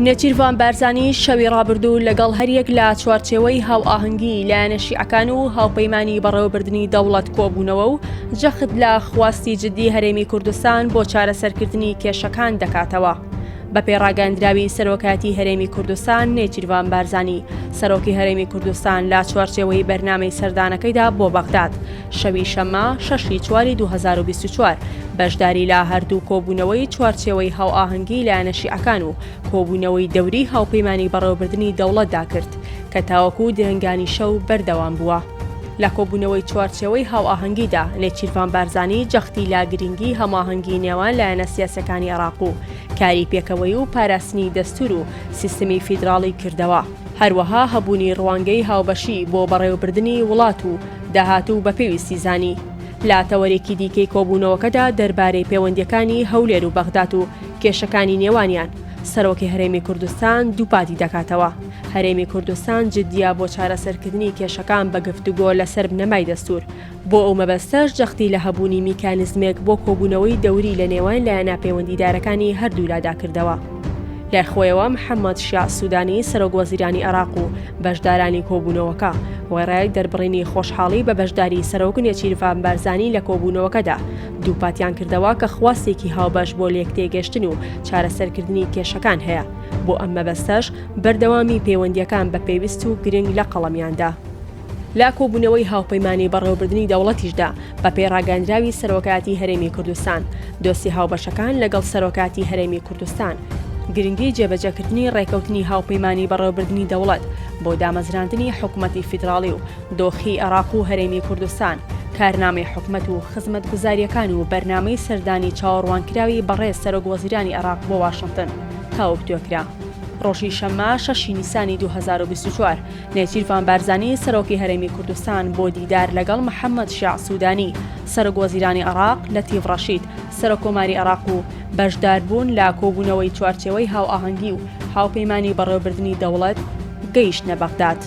نێچیرڤان بارزانی شەوی ڕابردوو لەگەڵ هەریەک لە چوارچێوەی هاوئاهەنگی لایەنە شیعەکان و هاوپەیمانی بەڕێوەبردنی دەوڵەت کۆبوونەوە و جەخت لە خواستی جددی هەرێمی کوردستان بۆ چارەسەرکردنی کێشەکان دەکاتەوە. بەپێی ڕاگەیاندراوی سەرۆکایەتی هەرێمی کوردستان، نێچیرڤان بارزانی، سەرۆکی هەرێمی کوردستان لە چوارچێوەی بەرنامەی سەردانەکەیدا بۆ بەغداد، شەوی شەممە شەش ی چواری 2024 بەشداری لە هەردوو کۆبوونەوەی چوارچێوەی هاوئاهەنگی لایەنە شیعەکان و کۆبوونەوەی دەوری هاوپەیمانی بەڕێوەبردنی دەوڵەتدا کرد کە تاوەکو درەنگانی شەو بەردەوام بووە. لە کۆبوونەوەی چوارچێوەی هاوئاهەنگیدا، نێچیرڤان بارزانی جەختی لە گرنگی هەماهەنگی نێوان لایەنە سیاسیەکانی عێراق و کاری پێکەوەیی و پاراستنی دەستوور و سیستمی فیدراڵی کردەوە، هەروەها هەبوونی ڕوانگەی هاوبەشی بۆ بەڕێوەبردنی وڵات و داهاتوو بە پێویستی زانی. لە تەوەرێکی دیکەی کۆبوونەوەکەدا دەربارەی پێوەندییەکانی هەولێر و بەغداد و کێشەکانی نێوانیان، سەرۆکی هەرێمی کوردستان دووپاتی دەکاتەوە، هەرێمی کوردستان جددییە بۆ چارەسەرکردنی کێشەکان بە گفتوگۆ لەسەر بنەمای دەستوور، بۆ ئەو مەبەستەش جەختی لە هەبوونی میکانیزمێک بۆ کۆبوونەوەی دەوری لە نێوان لایەنە پەیوەندیدارەکانی هەردوولادا کردەوە. لای خۆیەوە محەمەد شیاع سودانی سەرۆک وەزیرانی عێراق و بەشدارانی کۆبوونەوەکە، وێڕای دەربڕینی خۆشحاڵی بە بەشداری سەرۆک نێچیرڤان بارزانی لە کۆبوونەوەکەدا، دووپاتیان کردەوە کە خواستێکی هاوبەش بۆ لێکتێگەشتن و چارەسەرکردنی کێشەکان هەیە، بۆ ئەم مەبەستەش بەردەوامی پەیوەندییەکان بە پێویست و گرنگ لە قەڵەمیان دا. لە کۆبوونەوەی هاوپەیمانی بەڕێوەبردنی دەوڵەتیشدا، بەپێی ڕاگەیاندراوی سەرۆکایەتی هەرێمی کوردستان، دۆستی هاوبەشەکان لەگەڵ سەرۆکایەتی هەرێمی کوردستان، گرنگی جێبەجێکردنی ڕێکەوتنی هاوپەیمانی بەڕێوەبردنی دەوڵەت بۆ دامەزراندنی حکومەتی فیدراڵی و دۆخی عێراق و هەرێمی کوردستان، کارنامەی حکومەت و خزمەتگوزارییەکان و بەرنامەی سەردانی چاوەڕوانکراوی بەڕێز سەرۆک وەزیرانی عێراق بۆ واشنتن تاوتوێ کرا. ڕۆژی شەممە شەشی نیسانی 2024، نێچیرڤان بارزانی سەرۆکی هەرێمی کوردستان بۆ دیدار لەگەڵ محەممەد شیاع سوودانی سەرۆک وەزیرانی عێراق، لەتیف ڕەشید سەرۆککۆماری عێراق و بەشداربوون لە کۆبوونەوەی چوارچێوەی هاوئاهەنگی و هاوپەیمانی بەڕێوەبردنی دەوڵەت گەیشتنە بەغداد.